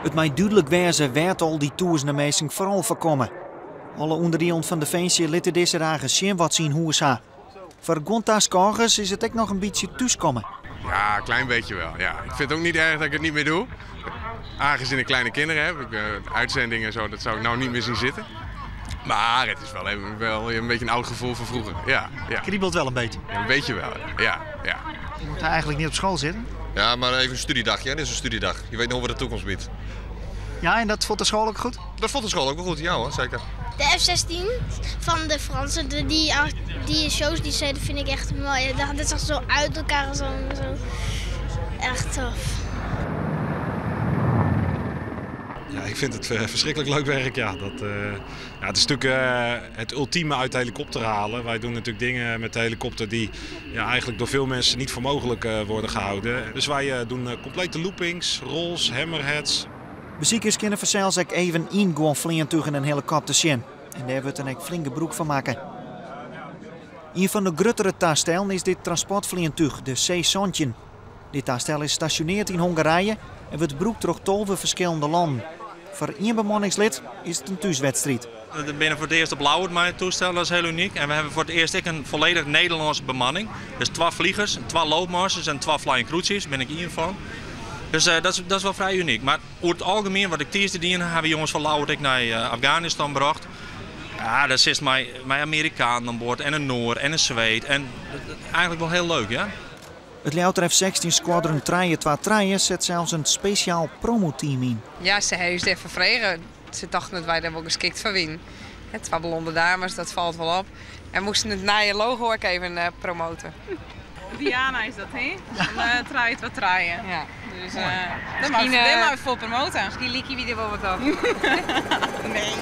It mei dúdlik wêze wêr't al dy tûzenen minsken foaral foar komme. Alle ûnderdielen fan Definsje litte dizze dagen sjen wat se yn hûs ha. Foar guon taskôgers is it ek noch in bytsje thúskomme. Ja, een klein beetje wel. Ja. Ik vind het ook niet erg dat ik het niet meer doe. Aangezien ik kleine kinderen heb, uitzendingen en zo, dat zou ik nou niet meer zien zitten. Maar het is wel, even, wel een beetje een oud gevoel van vroeger. Ja. Kriebelt wel een beetje. Ja, een beetje wel, ja. Je moet eigenlijk niet op school zitten. Ja, maar even een studiedagje. Hè? Dit is een studiedag. Je weet nog wat de toekomst biedt. Ja, en dat vond de school ook goed? Dat vond de school ook wel goed, ja hoor, zeker. De F-16 van de Fransen, die shows die zeiden, vind ik echt mooi. Dat is echt zo uit elkaar, zo, zo. Echt tof. Ja, ik vind het verschrikkelijk leuk werk. Ja. Ja, het is natuurlijk het ultieme uit de helikopter halen. Wij doen natuurlijk dingen met de helikopter die, ja, eigenlijk door veel mensen niet voor mogelijk worden gehouden. Dus wij doen complete loopings, rolls, hammerheads. Besikers kinne fansels ek even yn guon fleantugen en helikopters sjen. En dêr wurdt dan ek flink gebrûk fan makke. Ien fan de gruttere tastellen is dit transportfleantúch, de C-17. Dit tastel is stasjonearre yn Hongarije en wurdt brûkt troch 12 ferskillende lannen. Foar ien bemanningslid is it in thúswedstriid. We binne foar it earst op Ljouwert mei it toestel, dat is hiel unyk. En we hawwe foar it earst ek in folledich Nederlânske bemanning. Dus twa fliegers, twa loadmasters en twa flying crew chiefs, bin ik ien fan. Dus dat is wol frij unyk. Mar oer it algemien, wat ik tiisdei dien ha, hawwe jonges fan Ljouwert ek nei Afganistan brocht. Ja, dêr sitst mei Amerikanen oan board en in Noar en in Sweed. En eigentlik wol hiel leuk, ja. It Ljouwerter F-16 Squadron 323 set sels in spesjaal promoteam yn. Ja, se hawwe ús dêrfoar frege. Se tochten dat wy dêr wol geskikt foar wiene. Twa blonde dames, dat falt wol op. En moasten it nije logo ek even promote. Diana is dat, hè? Fan 323. Ja. Dus Miskien, dêr moatte we foar promote. Miskien lykje wy der wol wat op. Nee.